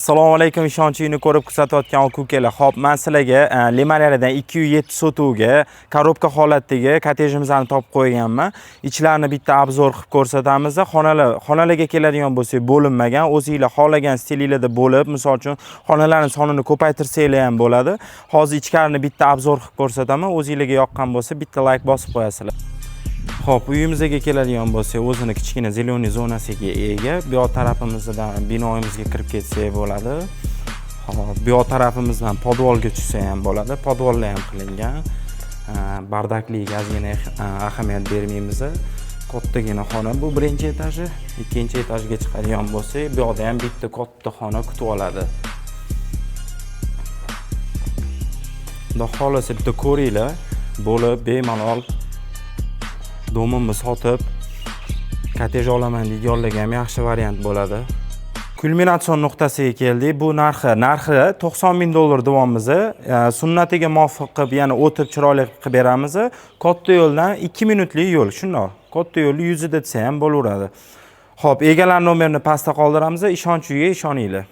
Assalomu alaykum, ishonch uyini ko'rib kuzatayotgan aka ukalar. Xo'p, men sizlarga Limoneriyadan 207 sotuvga коробка holatdagi kottejimizni topib qo'yganman. Ichlarini bitta обзор qilib ko'rsatamiz. Xonalarga keladigan bo'lsak, bo'linmagan, o'zinglar xohlagan stilinglarda bo'lib, misol uchun, xonalarning sonini ko'paytirsanglar ham bo'ladi. Hozir ichkarini bitta обзор qilib ko'rsataman. O'zinglarga yoqqan bo'lsa, bitta like bosib qo'yasizlar. Xo'p, uyimizga keladigan bo'lsak, o'zini kichkina зеленый zonasiga ega. Bu yoq tarafimizdan binoimizga kirib ketsak bo'ladi. Xo'p, bu yoq tarafimizdan podvalga tushsa ham bo'ladi. Podvallar ham qilingan. Бардак liga ozgina ahamiyat bermaymiz. Kattagina xona bu birinchi etaji. Ikkinchi etajga chiqadigan bo'lsak, bu yoqda ham bitta katta xona kutib oladi. Xudo xohlasa, bitta ko'ringlar, bo'lib bemalol дом imni sotib kottej olaman deganlarga ham yaxshi variant bo'ladi. Kulminatsion nuqtasiga keldik. Bu narxi 90 ming dollar deyapmiz. Sunnatiga muvofiq qilib, yana o'tib chiroyli qilib beramiz. Katta yo'ldan 2 minutlik yo'l, shundoq. Katta yo'lni yuzida desa ham bo'laveradi. Xo'p, egalar nomerini pastda qoldiramiz. Ishonch uyiga ishoninglar.